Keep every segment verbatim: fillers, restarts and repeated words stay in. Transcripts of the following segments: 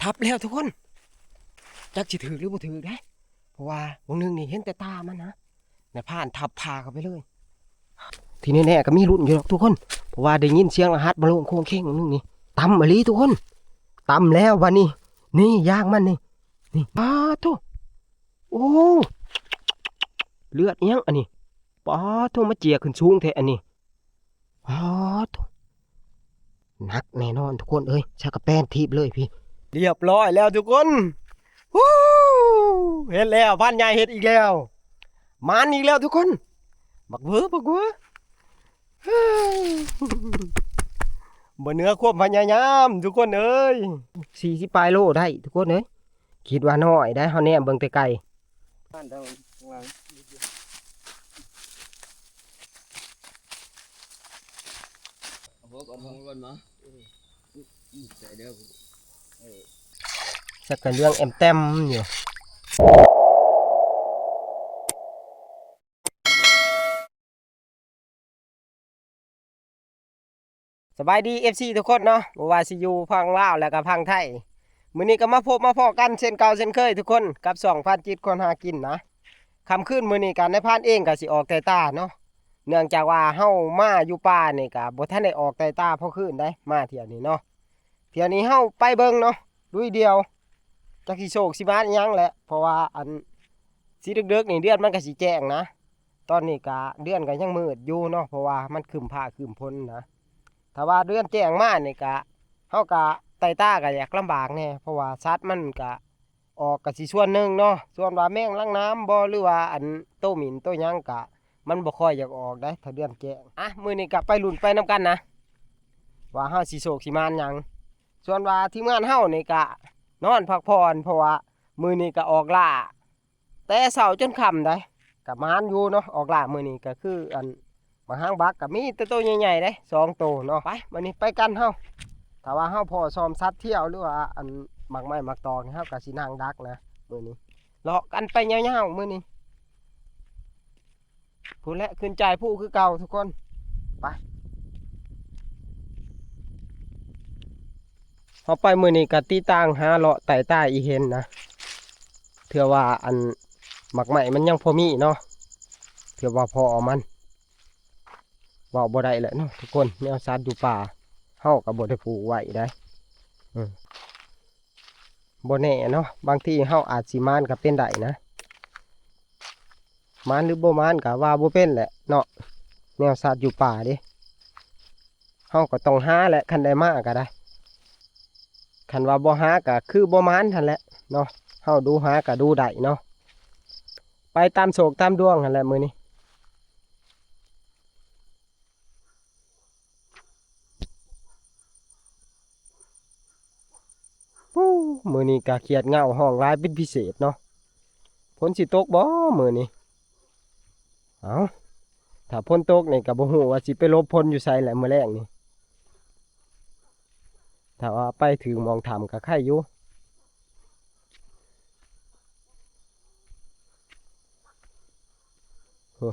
ทับแล้วทุกคน จักสิถืกหรือบ่ถืกเด้ เพราะว่าบางหนึ่งนี่เห็นแต่ตามันนะ นายพรานทับพาเข้าไปเลย ที่แน่ๆก็มีลุ้นอยู่ดอกทุกคน เพราะว่าได้ยินเสียงรหัสมาลงโค้งเคงบางหนึ่งนี่ ต่ำอีหลีทุกคน ต่ำแล้วบัดนี้ นี่ยางมันนี่ นี่ ป๊าดโธ่ โอ้ เลือดอิหยังอันนี้ ป๊าดโธ่ มาเจียขึ้นสูงแท้อันนี้ ป๊าดโธ่ หนักแน่นอนทุกคนเอ้ย ชักกะแปนถีบเลยพี่ เรียบร้อยแล้วทุกคน ฮู้ เฮ็ดแล้ว พรานใหญ่เฮ็ดอีกแล้ว หมานอีกแล้วทุกคน บักเวอ บักเวอ บ่เหนือความพยายามทุกคนเอ้ย สี่สิบปลายโลได้ทุกคนเอ้ย คิดว่าน้อยได้ เฮาแนมเบิ่งแต่ไกล บ้านทางหลัง เอาหัวก่อน เอาหัวก่อนเนาะ อืม ใส่เด้อ เออ สักกะเรื่องแอมแต้มอยู่ สบายดี เอฟซี ทุกคนเนาะ บ่ว่าสิอยู่ฝั่งลาวแล้วก็ฝั่งไทย มื้อนี้ก็มาพบมาพ้อกันเช่นเก่าเช่นเคยทุกคน กับช่องพรานจิตคนหากินนะ ค่ำคืนมื้อนี้ก็นายพรานเองก็สิออกไต่ตาเนาะ เนื่องจากว่าเฮามาอยู่ป่านี่ก็บ่ทันได้ออกไต่ตาพอคืนได้ มาเที่ยวนี้เนาะ เที่ยวนี้เฮาไปเบิ่งเนาะ ลุยเดี่ยว จักสิโชคสิหมานอิหยังแหละ เพราะว่าอัน สิเดิกๆนี่เดือนมันก็สิแจ้งนะ ตอนนี้ก็เดือนก็ยังมืดอยู่เนาะ เพราะว่ามันครึ้มฟ้าครึ้มฝนนะ ถ้าว่าเดือนแจ้งมานี่ก็ เฮาก็ไต่ตาก็อยากลำบากแน่ เพราะว่าสัตว์มันก็ออกก็สิส่วนหนึ่งเนาะ ส่วนว่าแมงลักน้ำบ่ หรือว่าอันโตหมิ่นโตหยังก็ มันบ่ค่อยอยากออกได้ ถ้าเดือนแจ้ง อ่ะ มื้อนี้ก็ไปลุ้นไปนำกันนะ ว่าเฮาสิโชคสิหมานหยัง ส่วนว่าทีมงานเฮานี่ก็นอนพักผ่อน เพราะว่ามื้อนี้ก็ออกล่า แต่เช้าจนค่ำได้ ก็หมานอยู่เนาะ ออกล่ามื้อนี้ก็คืออัน บักหางบักก็มีแต่โตใหญ่ๆเด้ สองโตเนาะ ไป มื้อนี้ไปกันเฮา ถ้าว่าเฮาพ้อซ่อมสัตว์เที่ยว หรือว่าอันหมากไม้หมากตอกนี่ เฮาก็สินั่งดักนะ มื้อนี้ เลาะกันไปยาวๆมื้อนี้ พู้นแหละ ขึ้นจ่ายผู้คือเก่าทุกคน ไป เฮาไปมื้อนี้ก็ติดตางหาเลาะไต่ตาอีเห็นนะ เทื่อว่าอันหมากไม้มันยังพอมีเนาะ เทื่อว่าพ้อมัน เว้าบ่ได้แหละเนาะทุกคน แนวสัตว์อยู่ป่า เฮาก็บ่ได้ผูกไว้ได้ อืม บ่แน่เนาะ บางทีเฮาอาจสิหมานก็เป็นได้นะ หมานหรือบ่หมานก็ว่าบ่เป็นแหละเนาะ แนวสัตว์อยู่ป่าเด้ เฮาก็ต้องหาแหละ คันได้มาก็ได้ คันว่าบ่หาก็คือบ่หมานหั่นแหละเนาะ เฮาดูหาก็ดูได้เนาะ ไปตามโชคตามดวงหั่นแหละมื้อนี้ ปู้ มื้อนี้ก็เขียดเหง้าฮ้องหลายเป็นพิเศษเนาะ ฝนสิตกบ่มื้อนี้ เอ้า ถ้าฝนตกนี่ก็บ่ฮู้ว่าสิไปหลบฝนอยู่ไสแหละมื้อแลงนี่ ถ้าว่าไปถึงหม่องถ้ำก็ไคอยู่ โอ้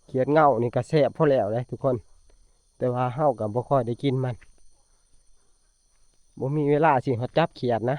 เขียดเหง้านี่ก็แซ่บพอแล้วเด้ทุกคน แต่ว่าเฮาก็บ่ค่อยได้กินมัน บ่มีเวลาสิฮอดจับเขียดนะ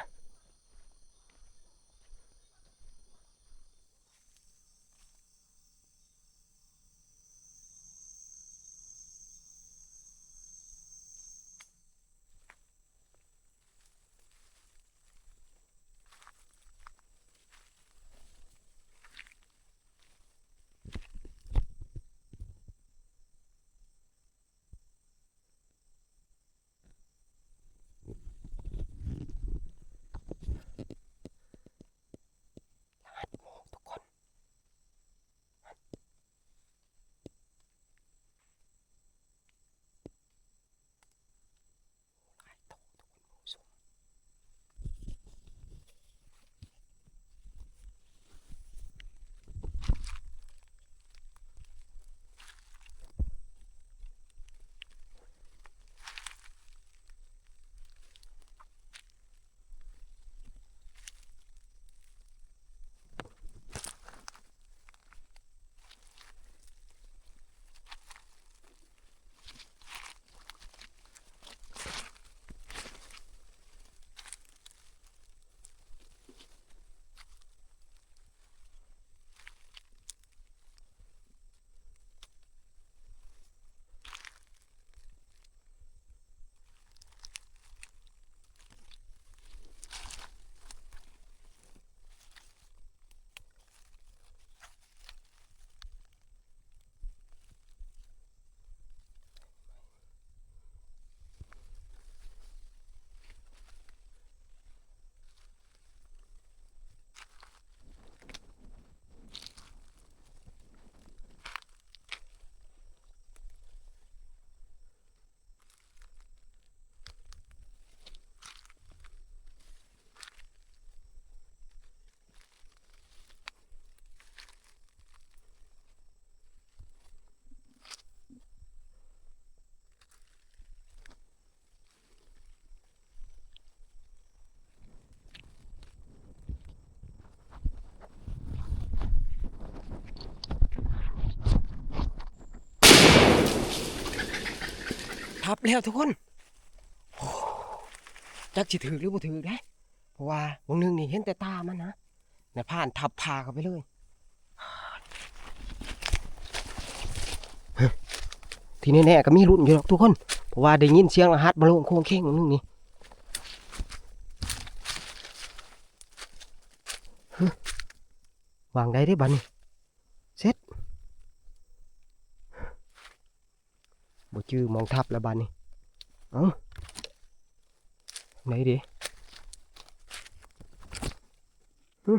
ทับแล้วทุกคน จักสิถืกหรือบ่ถืกเด้ เพราะว่าบางหนึ่งนี่เห็นแต่ตามันนะ นายพรานทับพาเข้าไปเลย ที่แน่ๆก็มีลุ้นอยู่ดอกทุกคน เพราะว่าได้ยินเสียงรหัสมาลงโค้งเคงบางหนึ่งนี่ วางได้เด้บัดนี้ เสร็จ บ่จื้อหม่องทับแล้วบัดนี้ เอ้า ไหนเด้ หึ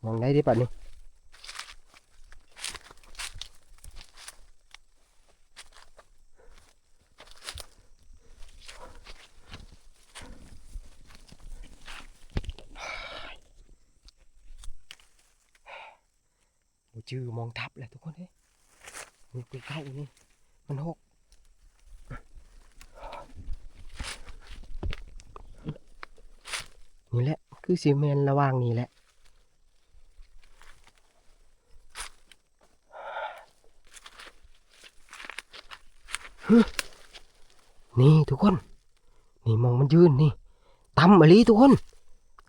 หม่องไหนเด้บัดนี้ บ่จื้อหม่องทับแล้วทุกคนเอ้ย นี่ใกล้ๆนี่ มันหก นี่แหละ คือสิแม่นระหว่างนี่แหละ นี่ทุกคน นี่หม่องมันยืนนี่ ต่ำอีหลีทุกคน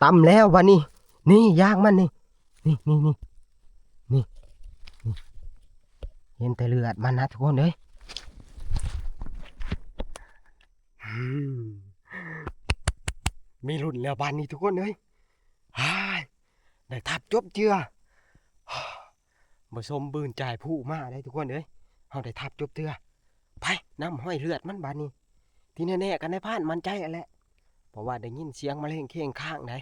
ต่ำแล้วบัดนี้ นี่ยางมันนี่ นี่ นี่ นี่ นี่ นี่ เห็นแต่เลือดมันนะทุกคนเอ้ย อืม มีลุ้นแล้วบัดนี้ทุกคนเอ้ย ฮ้าย ได้ทับจบเจือ บ่สมบืนจ่ายผู้มาได้ทุกคนเอ้ย เฮาได้ทับจบเจือ ไป นำห้อยเลือดมันบัดนี้ ที่แน่ๆก็นายพรานมั่นใจอันแหละ เพราะว่าได้ยินเสียงมาเล่งเคงค้างได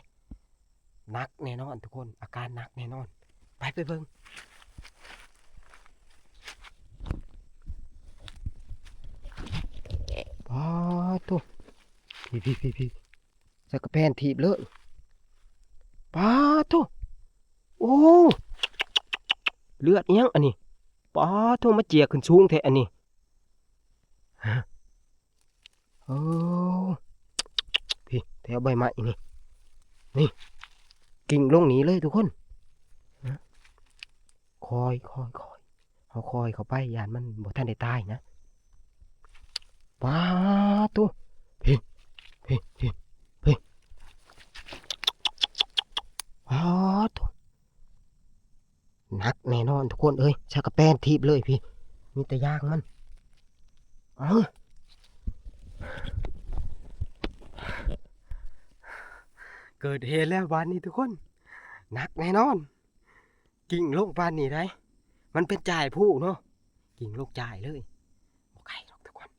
หนักแน่นอนทุกคน อาการหนักแน่นอน ไป ไปเบิ่ง ป๊าดโธ่ พี่ พี่ พี่ พี่ ใส่กระแพนถีบเลย ป๊าดโธ่ โอ้ เลือดอิหยังอันนี้ ป๊าดโธ่ มาเจียขึ้นสูงแท้อันนี้ ฮะ โอ้ พี่ แถวใบไม้นี่ นี่ กิ่งลงนี้เลยทุกคน ฮะ คอย คอย คอย เฮาคอยเข้าไป ย่านมันบ่ทันได้ตายนะ ป๊าดโธ่ พี่ พี่ พี่ พี่ ป๊าดโธ่ หนักแน่นอนทุกคนเอ้ย ใส่กระแพนถีบเลยพี่ มีแต่ยางมัน เอ้า เกิดเหตุแล้วบัดนี้ทุกคน หนักแน่นอน กิ่งลงปานนี้ได้ มันเป็นจ่ายผู้เนาะ กิ่งลงจ่ายเลย บ่ไกลหรอกทุกคน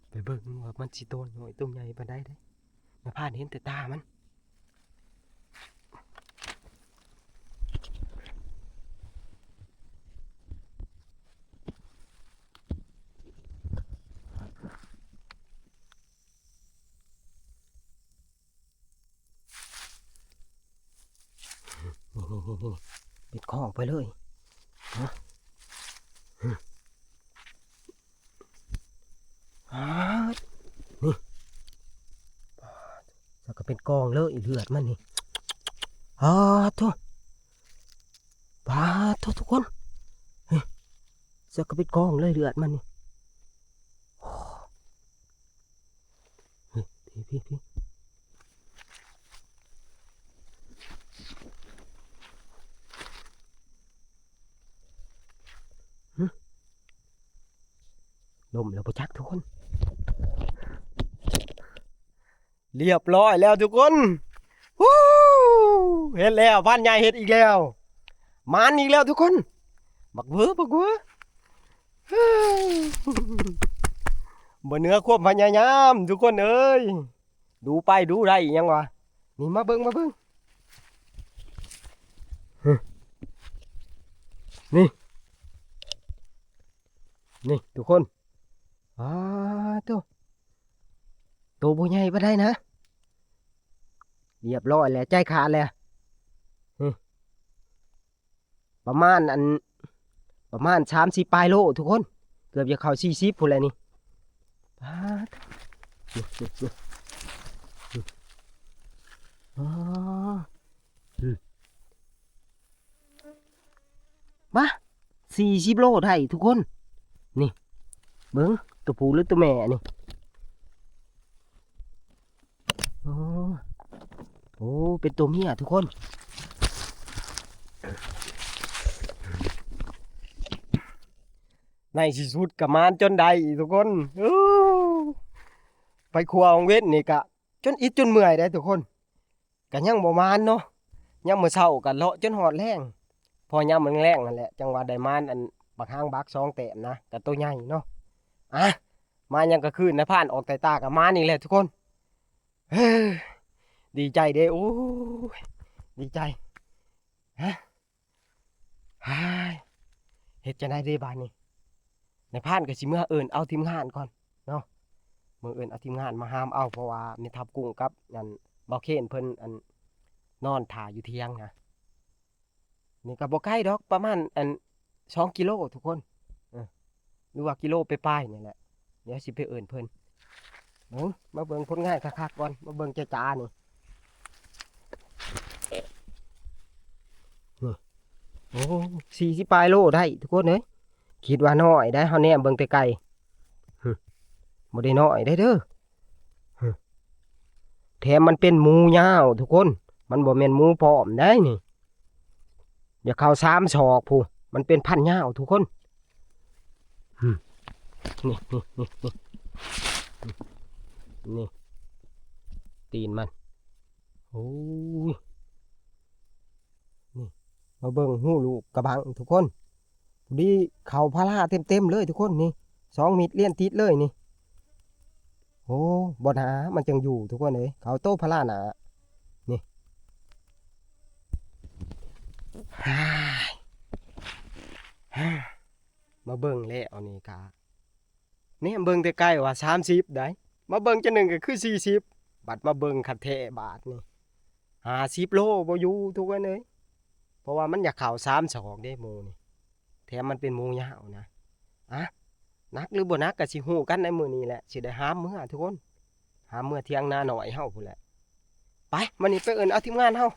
ไปเบิ่งว่ามันสิโตน้อยโตใหญ่ปานใดเด้ นายพรานเห็นแต่ตามัน นี่ นี่ นี่ นี่ เป็นคอกไปเลย ฮะ ฮะ นี่ สักก็เป็นกองเลยเลือดมันนี่ ฮะ โธ่ ปาดโธ่ทุกคน เฮ้ย สักก็เป็นกองเลยเลือดมันนี่ โอ้ เฮ้ย พี่ พี่ พี่ หึ ล้มแล้วบ่จักทุกคน เรียบร้อยแล้วทุกคน ฮู้ เฮ็ดแล้ว พรานใหญ่เฮ็ดอีกแล้ว หมานอีกแล้วทุกคน บักเวอ บักเวอ บ่เหนือความพยายามทุกคนเอ้ย ดูไปดูได้อีหยังวะ นี่มาเบิ่ง มาเบิ่ง นี่ นี่ทุกคน อ้าโธ่ โตบ่ใหญ่ปานใดนะ เรียบร้อยแล้ว ใจขาดแล้ว นี่ ประมาณอัน ประมาณสามสิบปลายโลทุกคน เกือบจะเข้าสี่สิบพู้นแหละนี่ ป๊าด นี่ นี่ นี่ อ๋อ อืม มา สี่สิบโลได้ทุกคน นี่ เบิ่ง ตัวผู้หรือตัวแม่อันนี้ โอ้ โอ้ เป็นตัวเมียทุกคน ในที่สุดก็มานจนได้ทุกคน โอ้ ไปขัวของเว้นนี่กะ จนอิดจนเมื่อยได้ทุกคน ก็ยังบ่มานเนาะ ยามมื้อเช้าก็เลาะจนฮอดแลง พอยามมื้อแลงนั่นแหละ จังว่าได้มานอันบักหางบักสองแต้มนะ ก็ตัวใหญ่เนาะ อ่ะ มายังกะคืน นายพรานออกไต่ตาก็มานอีกแล้วทุกคน เฮ้ย ดีใจเด้ โอ้ย ดีใจ ฮะ ฮ้าย เฮ็ดจั่งใดเด้บาดนี้ นายพรานก็สิเมือเอิ้นเอาทีมงานก่อนเนาะ เมือเอิ้นเอาทีมงานมาหามเอา เพราะว่าแม่ทัพกุ้งกับอันบ่าวเคนเพิ่นอันนอนถ่าอยู่เถียงนะ นี่ก็บ่ไกลดอก ประมาณอันสองกิโลทุกคน เออ หรือว่ากิโลปลายๆนี่แหละ เดี๋ยวสิไปเอิ้นเพิ่น เบิ่ง มาเบิ่งผลงานคักๆก่อน มาเบิ่งจ้าๆนี่ นี่ โอ้ สี่สิบปลายโลได้ทุกคนเอ้ย คิดว่าน้อยได้ เฮาแนมเบิ่งแต่ไกล หึ บ่ได้น้อยได้เด้อ หึ แถมมันเป็นหมูยาวทุกคน มันบ่แม่นหมูปลอมได้นี่ อย่าเข้าสามศอกพู้น มันเป็นพันธุ์ยาวทุกคน อืม นี่ นี่ นี่ นี่ นี่ ตีนมัน โอ้ย นี่ มาเบิ่งฮูลูกกะบังทุกคน พอดีเข้าพาราเต็มๆเลยทุกคน นี่ สองมิตรเรียงติดเลยนี่ โอ้ บ่หนา มันจั่งอยู่ทุกคนเอ้ย เข้าโตพาราหนา นี่ ฮ่า ฮ่า มาเบิ่งแล้วนี่กะ นี่เบิ่งแต่ไกลว่าสามสิบได้ มาเบิ่งจั่งหนึ่งก็คือสี่สิบ บัดมาเบิ่งคักแท้บาดนี่ ห้าสิบโลบ่อยู่ทุกคนเอ้ย เพราะว่ามันอยากเข้าสามศอกเด้หมูนี่ แถมมันเป็นหมูยาวนะ อ่ะ หนักหรือบ่หนักก็สิฮู้กันในมื้อนี้แหละ สิได้หามเมือทุกคน หามเมือเถียงนาน้อยเฮาพู้นแหละ ไป มื้อนี้ไปเอิ้นเอาทีมงานเฮา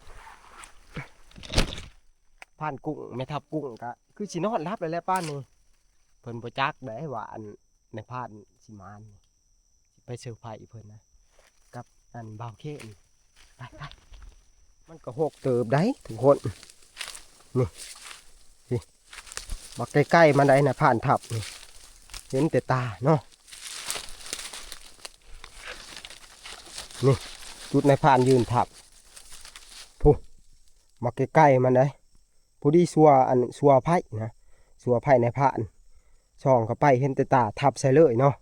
พรานกุ้ง แม่ทัพกุ้งก็คือสินอนหลับแล้วแหละป่านนี้ เพิ่นบ่จักได้ว่าอันนายพรานสิมานนี่ สิไปเซอร์ไพรส์เพิ่นนะ กับอันบ่าวเคน ไปๆ มันก็หกเติบได้ทุกคน นี่ นี่ บักใกล้ๆมันได้นะ พรานทับนี่ เห็นแต่ตาเนาะ นี่ จุดนายพรานยืนทับ พุ้น บักใกล้ๆมันได้ พอดีซัวอันซัวไผ่นะ ซัวไผ่นายพราน ส่องเข้าไปเห็นแต่ตา ทับใส่เลยเนาะ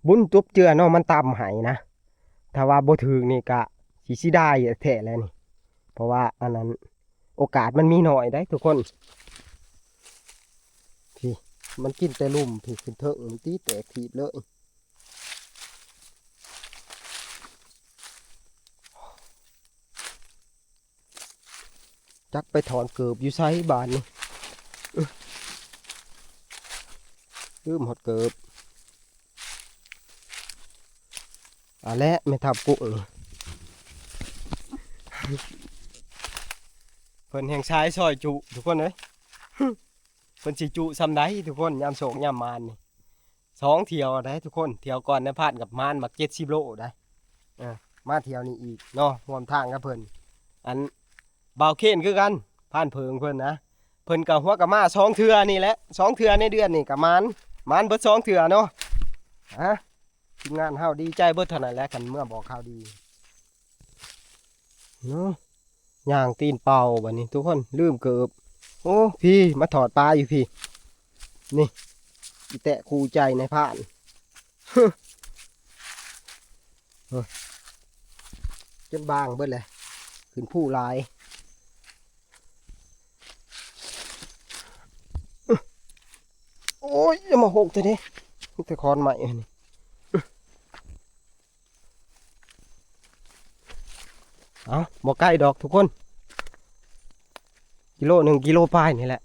บุญจบเจือเนาะ มันต่ำให้นะ ถ้าว่าบ่ถืกนี่กะสิเสียดายแท้แหละนี่ เพราะว่าอันนั้นโอกาสมันมีน้อยได้ทุกคน พี้ มันกินแต่ลุ่มพี้ ขึ้นเทิงมันตีแตกถีบเลย จักไปถอนเกิบอยู่ไสบาดนี่ อื้อ ลืมฮอดเกิบ อ่ะ และแม่ทัพกุ้งนี่ เพิ่นแฮงชายซอยจุทุกคนเอ้ย เพิ่นสิจุส่ำใดทุกคน ยามโศกยามหมานนี่ สองเที่ยวได้ทุกคน เที่ยวก่อนนายพรานกับมานบักเจ็ดสิบโลได้ เออ มาเที่ยวนี้อีกเนาะ ร่วมทางกับเพิ่น อันบ่าวเคนคือกัน พรานเผิงเพิ่นนะ เพิ่นก็หัวกะมาสองเทื่อนี่แหละ สองเทื่อในเดือนนี่กะมาน มานเบิดสองเทื่อเนาะ ฮะ ทีมงานเฮาดีใจเบิดเท่านั้นแหละ คันเมือบอกข่าวดี เนาะ ย่างตีนเปล่าบัดนี้ทุกคน ลืมเกิบ โอ้ พี้ มาถอดปลาอยู่พี้ นี่ อีแตะคู่ใจนายพราน จนบางเบิดเลย ขึ้นภูหลาย โอ้ย อย่ามาหกเทื่อนี้ มีแต่ขอนไม้อันนี้ เอา บ่ใกล้ดอกทุกคน กิโลหนึ่ง กิโลปลายนี่แหละ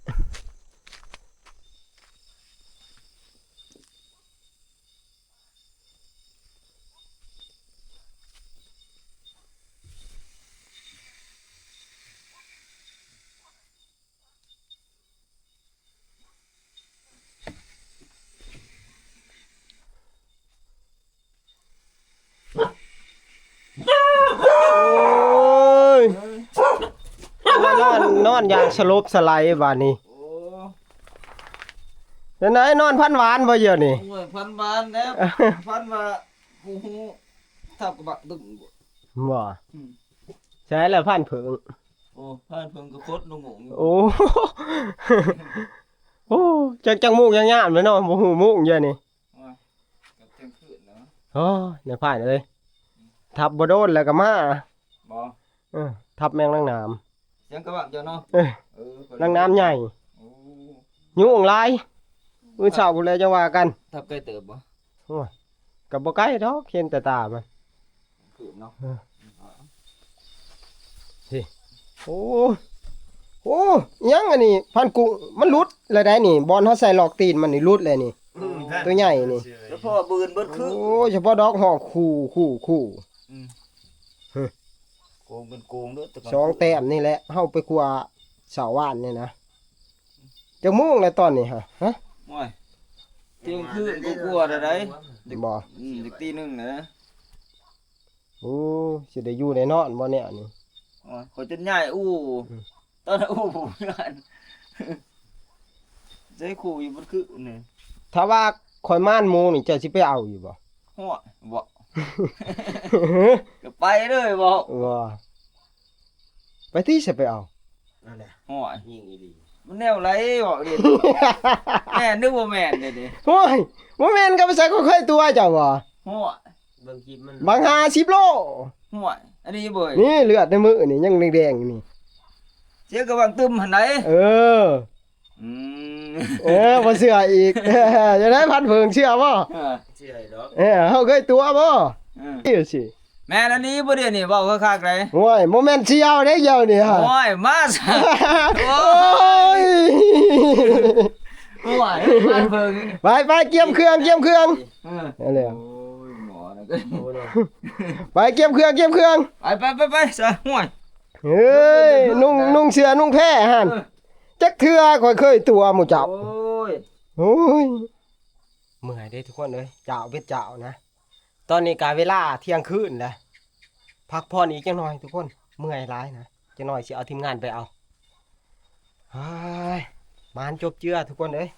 นอนอย่างสลบสลายบาดนี้ โอ้ เป็นไงนอนพันหวานบ่เดี๋ยวนี้ โอ้ย พันหวานแล้ว พันว่ากูฮู้ทับกระบะตึ้งบ่ บ่ อืม ใช่แล้วพันเผิง โอ้ พันเผิงก็โคตรหนุ่มๆอยู่ โอ้ โอ้ จักจังมุกยังยามเลยเนาะ บ่ฮู้มุกเดี๋ยวนี้ โอ้ย กับเที่ยงคืนแล้ว โอ้ย นายพรานเอ้ย ทับบ่โดนแล้วก็มา บ่ เออ ทับแมงนางหนาม เสียงกระบะเจ้าเนาะ เออ เออ นางหนามใหญ่ โอ้ ยุงหลาย มื้อเช้าพู้นแหละจังว่ากัน ทับไกลเติบบ่ โอ้ย ก็บ่ไกลดอก เห็นแต่ตามัน คืบเนาะ เออ พี่ โอ้ โอ้ อิหยังอันนี้ พรานกุ้ง มันหลุดแล้วได้นี่ บ่อนเฮาใส่ลอกตีนมันนี่หลุดแล้วนี่ อืม ตัวใหญ่นี่ เฉพาะบืนเบิดคือ โอ้ เฉพาะดอกหอกคู่ คู่ คู่ อืม เฮ้ย โกงเป็นโกงเด้อ แต่ก่อน สองแต้มนี่แหละ เฮาไปคั่วเช้าหวานนี่นะ จักโมงแล้วตอนนี้ฮะ ฮะ โอ้ย เที่ยงคืนกว่าๆแล้วได้ บ่ อืม เด็กตีหนึ่งนะ โอ้ สิได้อยู่ได้นอนบ่แนวนี้ โอ้ย ข้อยจนใหญ่อู้ อืม ตอนนั้นอู้ผมงาน ใช้คู่อยู่บนคือนี่ ถ้าว่าข้อยมานหมู่นี่ เจ้าสิไปเอาอยู่บ่ ฮ้วย บ่ ก็ไปเลยบ่ บ่ ไปติ สิไปเอา นั่นแหละ ฮ้วย ยิงอีหลี มันแนวไรบ่เด้ แม่นหรือบ่แม่นเด้ โอ้ย บ่แม่นก็ไปใส่ข้อยเคยตัวเจ้าบ่ ฮ้วย เบิ่งคลิปมัน บางห้าสิบโล ฮ้วย อันนี้บ่ นี่เลือดในมือนี่ยังแดงๆอยู่นี่ เสียกระบังตึมหั่นใด เออ อืม เออ บ่เชื่ออีก จะได้พันเผิงเชื่อบ่ เออ เชื่อดอก เออ เฮาเคยตัวบ่ เออ นี่สิ แม่นอันนี้บ่เดี๋ยวนี้เว้าคักๆเลย โอ้ย บ่แม่นเสี่ยวเด้เดี๋ยวนี้ฮะ โอ้ย มาซะ โอ้ย โอ้ย โอ้ย มาเบิ่ง ไปไปเกียมเครื่อง เกียมเครื่อง เออ นั่นแหละ โอ้ย หมอนะ โอ้ย ไปเกียมเครื่อง เกียมเครื่อง ไปไปไปไปซะ โอ้ย เฮ้ย นุ่ง นุ่งเสื้อ นุ่งแพรหั่น เออ จักเทื่อข้อยเคยตัวหมู่เจ้า โอ้ย โอ้ย เมื่อยเด้ทุกคนเอ้ย เจ้าเว็ดเจ้านะ ตอนนี้กะเวลาเที่ยงคืนแล้ว พักผ่อนอีกจักหน่อยทุกคน เมื่อยหลายนะ จักหน่อยสิเอาทีมงานไปเอา เฮ้ย หมานจบเจือทุกคนเอ้ย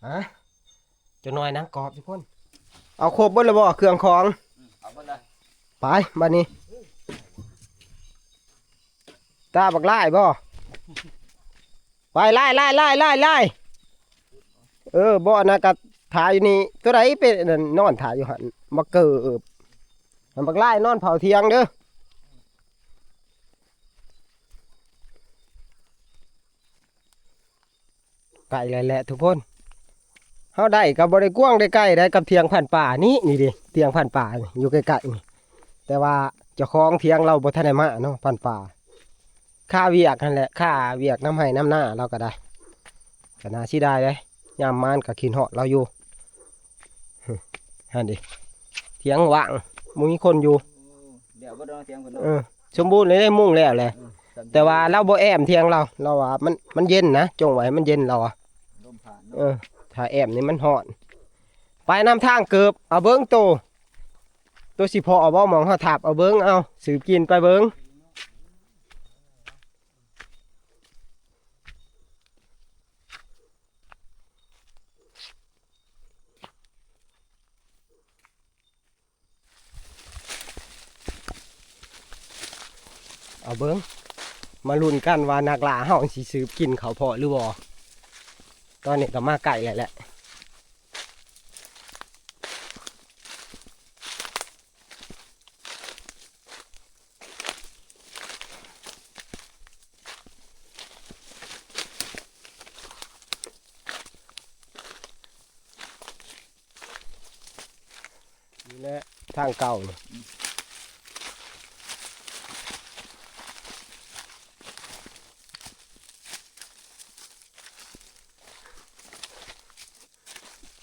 ฮะ จักหน่อยนางกอบทุกคน เอาครบเบิดแล้วบ่ เครื่องของ อืม เอาเบิดเลย ไป บัดนี้ ตาบักหลายบ่ ไป ไล่ ไล่ ไล่ ไล่ ไล่ เออ บ่อนนะ ก็ถ่ายอยู่นี่ ตัวใดเป็นนั่น นอนถ่ายอยู่หั่น บักเกิบ มันบักหลายนอนเผาเถียงเด้อ ไกลแล้วแหละทุกคน เฮาได้ก็บ่ได้กว้างได้ไกลได้กับเถียงพันป่านี่ นี่ดิ เถียงพันป่านี่ อยู่ใกล้ๆนี่ แต่ว่าเจ้าของเถียงเราบ่ทันได้มาเนาะ พันป่า ค่าเวียกหั่นแหละ ค่าเวียกนำไร่นำนาเราก็ได้ ก็น่าเสียดายเด้ ยามมานก็คิดฮอดเราอยู่ หั่นดิ เถียงว่าง บ่มีคนอยู่ เดี๋ยวบ่ต้องเถียงเพิ่นเนาะ เออ สมบูรณ์เลย มุ่งแล้วแหละ เออ แต่ว่าเราบ่แอมเถียงเรา เราว่ามัน มันเย็นนะ จงไว้ให้มันเย็นเราอะ ลมผ่านเนาะ เออ ถ้าแอมนี่มันฮ้อน ไปนำทางเกิบ เอาเบิ่งโต โตสิพอเอาบ่ หม่องเฮาทับ เอาเบิ่ง เอา สืบกินไปเบิ่ง เอาเบิ่ง มาลุ้นกันว่านักล่าเฮาสิสืบกินเขาพอหรือบ่ ตอนนี้ก็มาใกล้แล้วแหละ นี่แหละทางเก่านี่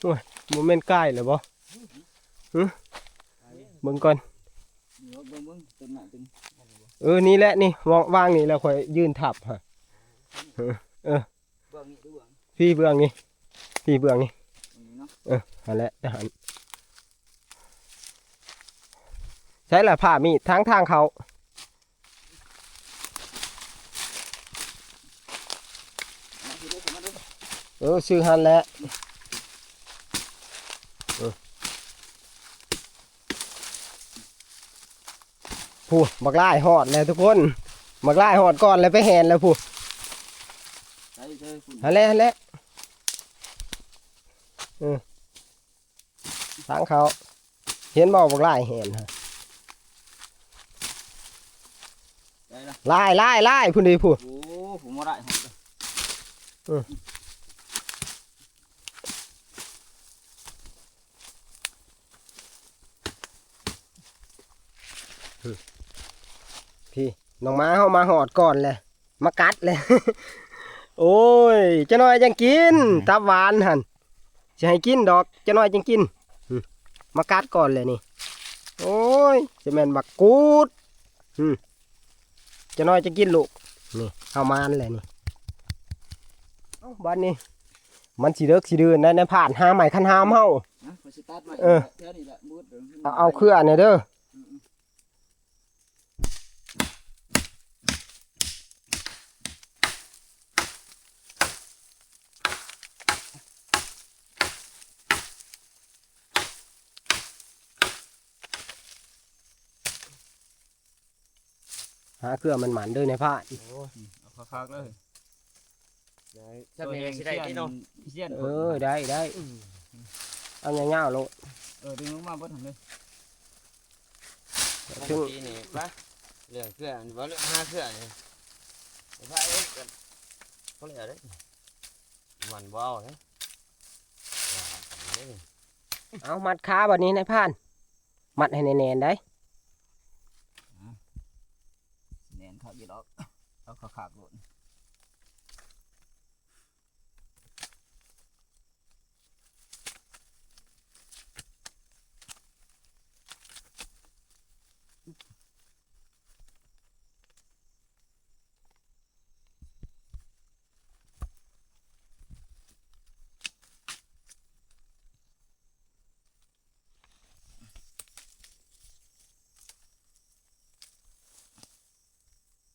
โอ้ย บ่แม่นกายแล้วบ่ หึ เบิ่งก่อน เดี๋ยวเบิ่งเบิ่งต้นไม้ต้น เออ นี่แหละนี่ วาง วางนี่แล้วค่อยยืนทับฮะ เออ เออ เบื้องนี้หรือเบื้อง พี่เบื้องนี่ พี่เบื้องนี่ อันนี้เนาะ เออ หั่นแหละ หั่น ใช่ละ ผ้ามีดทาง ทางเขา เ เออ ซื้อหั่นแหละ เออ ผู้บักหลายฮอดแล้วทุกคน บักหลายฮอดก่อนแล้วไปแหนแล้วผู้ ใช่ใช่คุณ หั่นแหละหั่นแหละ เออ ทางเขา เห็นบ่บักหลายแหนฮะ ได้ละ หลายหลายหลายผู้นี้ผู้ โอ้ ผมบ่ได้ฮอดเลย เออ พี่ น้องหมาเฮามาฮอดก่อนแหละ มากัดเลย โอ้ย จักหน่อยจั่งกิน อืม ตับหวานหั่น สิให้กินดอก จักหน่อยจั่งกิน อืม มากัดก่อนเลยนี่ โอ้ย จะแม่นบักกูด อืม จักหน่อยจั่งกินลูก นี่ เฮามานแหละนี่ เอ้า บัดนี้ มันสิเลิกสิเดินได้ นายพรานหาไม้คันหามเฮา นะ ข้อยสิตัดไม้ เออ แถวนี้แหละ มืดเด้อ เอา เอาเครือเนี่ยเด้อ อืม หาเครือมันหมานเด้อนายพราน โอ้ย เอาคักๆเลย ได้ ถ้าแม่นสิได้ติเนาะ เสี้ยน เออ ได้ ได้ อืม เอายาวๆโลด เออ ดึงลงมาเบิดหั่นเลย ถึง บางทีนี่ปะ เรื่องเครือนี่บ่ เรื่องหาเครือนี่ ไอ้พระเอ้ย กัน เขาเรียกอะไร มันบ่เอาเลย เอามัดขาบัดนี้นายพราน มัดให้แน่นๆได้ แหนนคักอยู่ดอก เอาคักๆโลด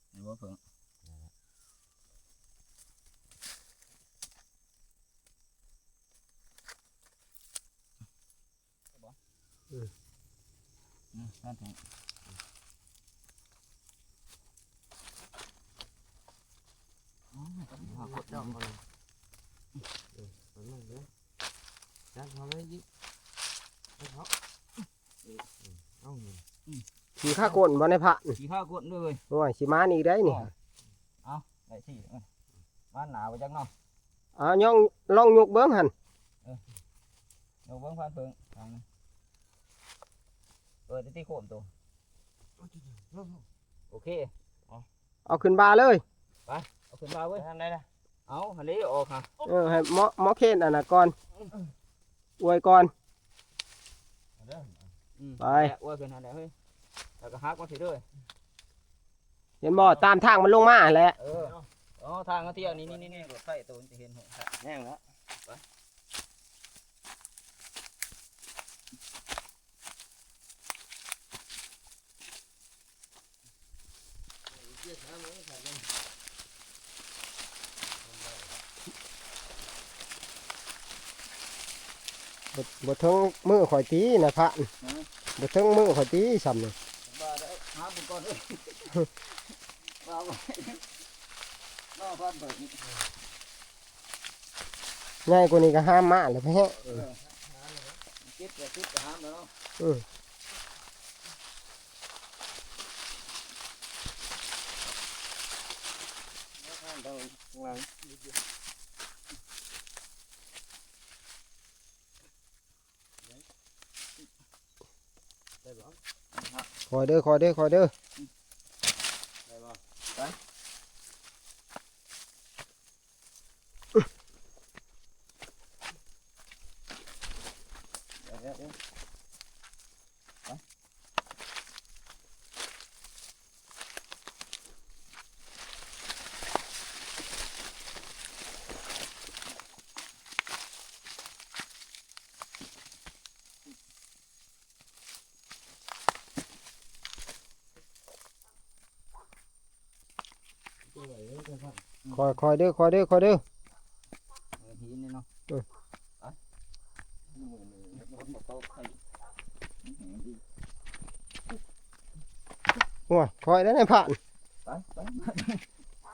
เห็นบ่เพิ่ง อืม อืม นั่นเอง อ๋อ มันก็มีหากด เจ้า ดอก มัน เออ มันนั่นเลย จับเขาไว้ยิง จับเขา เออ เอาเงิน อืม ขี้ข้าก้นบ่นายพราน ขี้ข้าก้นด้วยเว้ย โอ้ย สิมานี่ได้นี่ อ๋อ เอา ได้ที่ เออ มาหนาวไปจังเนาะ เอา ย่อง ลองยกเบิ่งหั่น เออ ยกเบิ่งผ่านเพิ่ง ทางนี้ เออ ที่โคมตัว โอเค เอา เอาขึ้นบ่าเลย ไป เอาขึ้นบ่าเว้ย ทางใดล่ะ เอา หันนี้ออกค่ะ เออ ให้หมอ หมอเคนอันน่ะก่อน อวยก่อน เอาเด้อ อืม ไป อวยขึ้นหันแหละเฮ้ย แล้วก็หักมาสิเด้อ เห็นบ่ ตามทางมันลงมาแหละ เออ อ๋อ ทางเขาเที่ยวนี่ นี่ นี่ นี่ รถไฟตัวมันจะเห็นหัว แห้งแล้ว ไป บ่ บ่ถึงมือข่อยตีนายพราน ฮะ บ่ถึงมือข่อยตีซ้ำนี่ บ้าแล้ว หาบุญก่อนเอ้ย บ้าไว้ รอก่อนเบิดนี่ ใหญ่กว่านี้ก็หามมาแล้วแพ้ เออ เก็บแต่ติดก็หามแล้วเนาะ อืม ได้บ่ คอยเด้อ คอยเด้อ คอยเด้อ ได้บ่ ไป เดี๋ยว เดี๋ยว เดี๋ยว ไป คอย คอยเด้อ คอยเด้อ คอยเด้อ นี่เนาะ เออ ไปมื้อนี้ฝนบ่ตกให้ โอ้ยคอยได้ในผ่าน ไปไป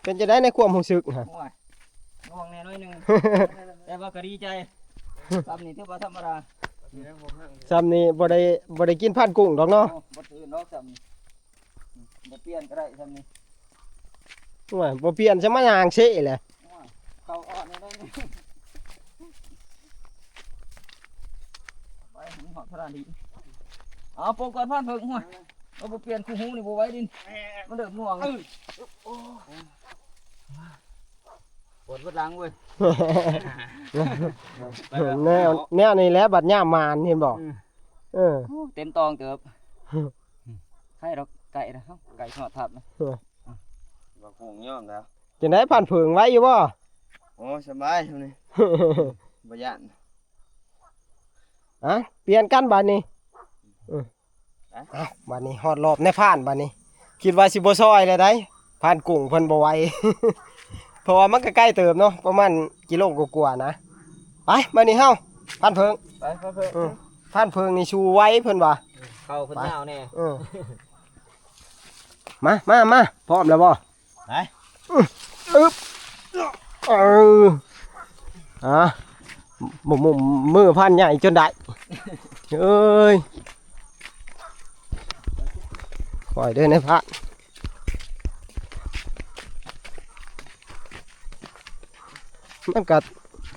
เป็นจะได้ในความรู้สึกฮะ โอ้ยง่วงแน่น้อยหนึง แต่ว่าก็ดีใจซ้ำนี่ถือว่าธรรมดา ซ้ำนี่บ่ได้บ่ได้กินพันกุ้งดอกเนาะ โอ้บ่ตื่นดอกซ้ำนี่บ่เปลี่ยนก็ได้ซ้ำนี่ โอ้ยบ่เปลี่ยนจะมาย่างเซะแหละ โอ้ยเข้าอ่อนแน่น้อยหนึง ไปหึงหอดพระดี เอาปกก่อนพันเพิ่งห้วย เอาบ่เปลี่ยนคู่หูนี่บ่ไหวดิน มันเริ่มหน่วง ปวดเบิดหลังเว้ย แนวแนวนี้แหละบัดยามหมานเห็นบ่ อืม เออ โอ้เต็มตองเติบ ใครดอกไก่นะเฮาไก่ทอดทับนะ บักหงยอมแล้ว จังได๋พันเผิงไหวอยู่บ่ โอ้สบายเท่านี้ บ่ย่าน อ่ะเปลี่ยนกันบัดนี้เออเอ้าบัดนี้ฮอดรอบในผ่านบัดนี้ คิดว่าสิบ่ซอยแล้วได๋พันกุ้งเพิ่นบ่ไหว เพราะว่ามันก็ใกล้เติบเนาะ ประมาณกิโลกว่าๆนะ ไปบัดนี้เฮาพันเผิง ไปไปเพิ่ง เออพันเผิงนี่สู้ไหวเพิ่นว่า เข้าเพิ่นยาวแน่ เออมามามาพร้อมแล้วบ่ ไป อึบเอออ่ะบ่มือมือพันใหญ่จนได้เอ้ยปล่อยเด้อในพระมันก็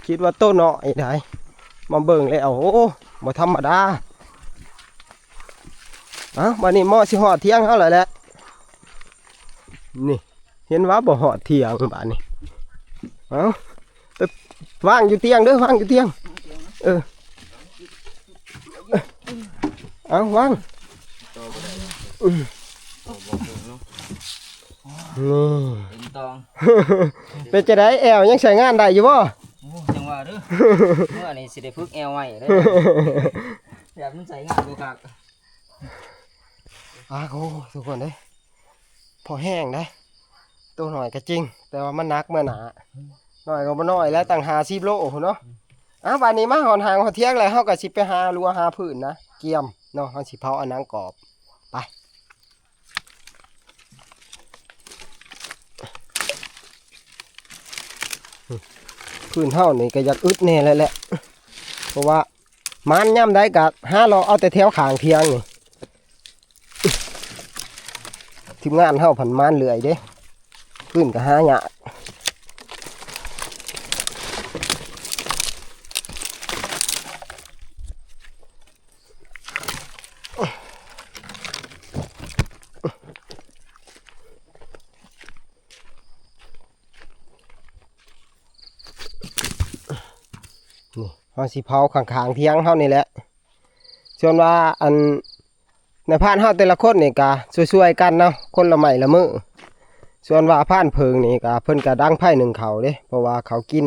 คิดว่าโตน้อยได้มาเบิ่งแล้วโอ้บ่ธรรมดาเอ้าบัดนี้เหมาะสิฮอดเที่ยงเฮาแล้วแหละนี่ เห็นว่าบ่ฮอดเที่ยงบาดนี้ เอ้าไปวางอยู่เตียงเด้อ วางอยู่เตียง เออ เอาวาง นี่ เต็มตอง เป็นจังได๋แอวยังใช้งานได้อยู่บ่ โอ้จังหวะเด้อ เมื่อนี้สิได้ฝึกแอวใหม่เด้อ อยากมันใส่งานบ่คัก อ้าโหทุกคนเด้ย พอแห้งได้ ตัวหน่อยก็จริง แต่ว่ามันหนักเมื่อหนา หน่อยก็บ่น้อยแล้วตั้งห้าสิบโลพุ้นเนาะ อ้าว บาดนี้มาฮอดหางฮอดเที่ยงแล้ว เฮาก็สิไปหาลัวหาพื้นนะ เกียมเนาะ เฮาสิเผาเอาหนังกรอบ ไป พื้นเฮานี่ก็อยากอึดแน่แล้วแหละ เพราะว่าหมานยามใดก็หาเลาะเอาแต่แถวข้างเที่ยงนี่ ทีมงานเฮาพันหมานเรื่อยเด้ พื้นก็หายาก นี่เฮาสิเผาข้างๆเที่ยงเฮานี่แหละ ส่วนว่าอัน ในพรานเฮาแต่ละคนนี่ก็ช่วยๆกันเนาะ คนละไม้ละมือ ส่วนว่าพรานเผิงนี่ก็เพิ่นก็ดังไฟนึ่งข้าวเด้ เพราะว่าข้าวกิน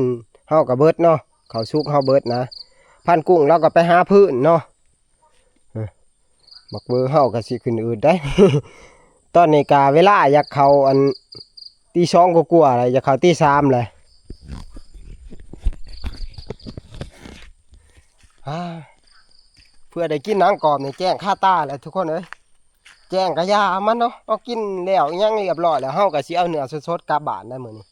เฮาก็เบิดเนาะ ข้าวสุกเฮาเบิดนะ พรานกุ้งลาวก็ไปหาพื้นเนาะ เออ บักเบอเฮาก็สิขึ้นอืดได้ ตอนนี้ก็เวลาอยากเข้าอันตีสองกว่าๆแล้ว อยากเข้าตีสามแล้ว อ่า เพื่อได้กินหนังกรอบนี่แจ้งคาตาแล้วทุกคนเอ้ย แจ้งกะยามันเนาะ เอากินแล้วอิหยังเรียบร้อยแล้ว เฮาก็สิเอาเนื้อสดๆกลับบ้านได้มื้อนี้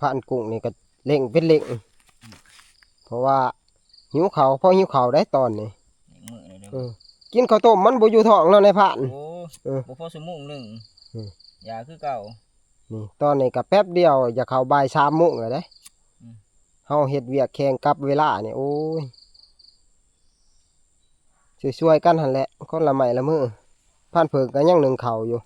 พรานกุ้งนี่ก็เร่งเป็นเร่ง เพราะว่าหิวข้าว พอหิวข้าวได้ตอนนี้ มื้อนี้เด้อ เออ กินข้าวต้มมันบ่อยู่ท้องเนาะนายพราน โอ้ เออ บ่พอชั่วโมงหนึ่ง อืม ยาคือเก่า นี่ ตอนนี้ก็แป๊บเดียวจะเข้าบ่ายสามโมงแล้วเด้ อืม เฮาเฮ็ดเวียกแข่งกับเวลานี่ โอ้ย ช่วยๆกันหั่นแหละ คนละไม้ละมือ พรานเผิงก็ยังนึ่งข้าวอยู่ เ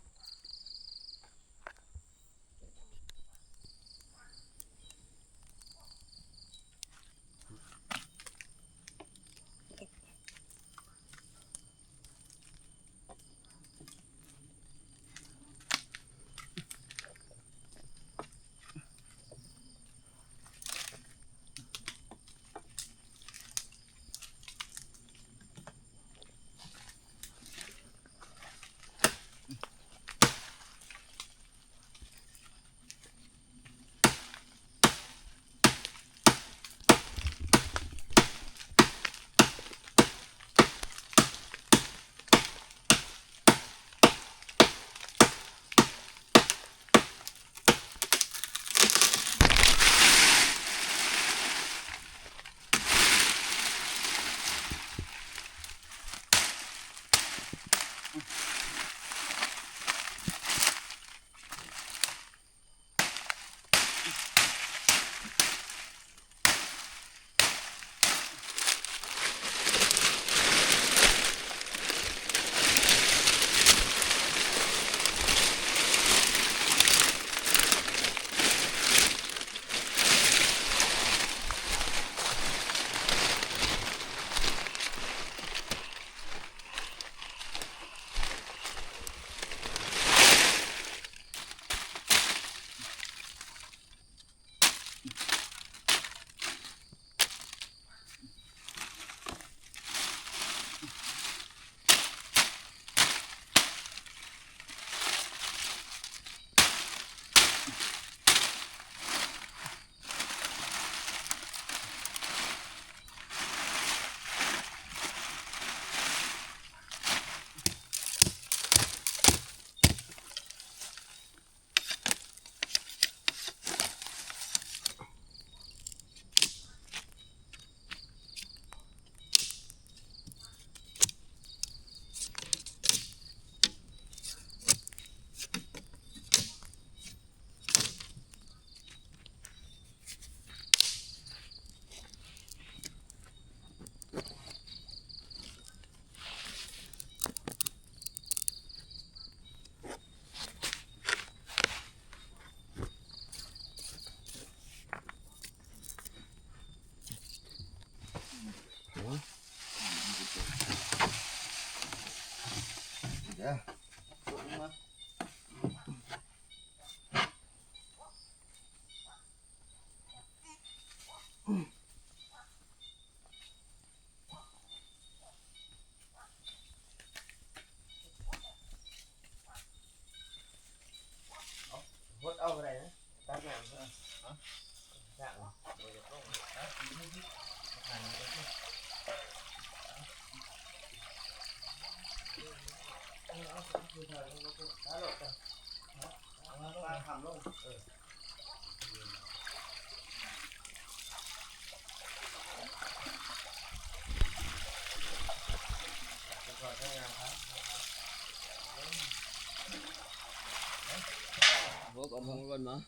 หัวก่อน หัวก่อนเนาะ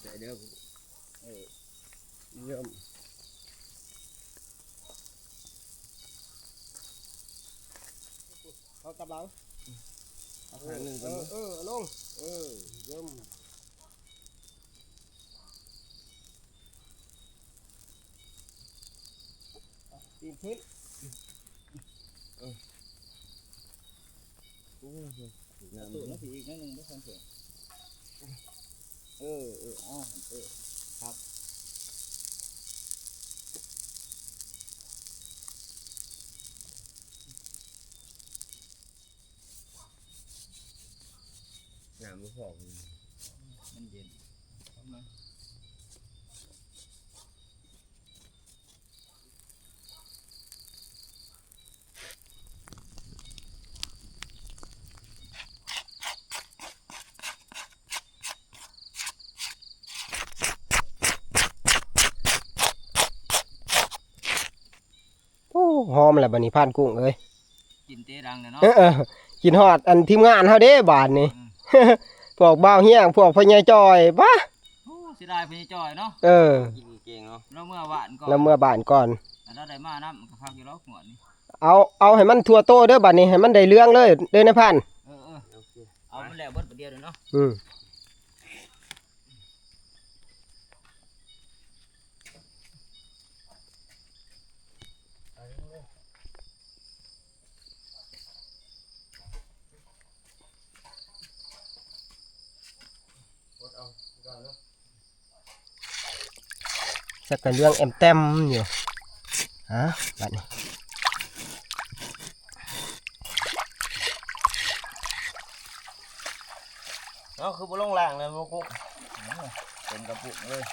ใส่เด้อ เออ เยี่ยม เขากำลัง เอาข้างหนึ่งก่อน เออ เออ ลง เออ เยี่ยม ปีนขึ้น เออ โอ้โห น้ำ ตู้น้ำผีอีกนิดนึง ไม่ทันเสียง เออ เออ อ้าว เออ ครับ น้ำมันหอม มันเย็น เข้ามา โอ้ หอมแล้วบัดนี้พรานกุ้งเอ้ย กินเตะดังเลยเนาะ เออเออ กินฮอดอันทีมงานเฮาเด้บาดนี้ อืม พวกบ่าวเฮียง พวกพ่อใหญ่จอย ปะ โอ้ เสียดายพ่อใหญ่จอยเนาะ เออ กินเก่งเนาะ เราเมื่อบ้านก่อน เราเมื่อบ้านก่อน แต่เราได้มานำ มันก็คักอยู่แล้ว งวดนี้ เอา เอาให้มันทั่วโตเด้อบัดนี้ ให้มันได้เรื่องเลย เด้อนายพราน เออ เออ โอเค เอามันแล้วเบิดประเดี๋ยวเลยเนาะ อืม สักกะเรื่องแอมแต้มอยู่ ฮะ บัดนี้ เอาคือบ่ลงล่างเลยบ่กุ๊ก เต็มกระปุกเลย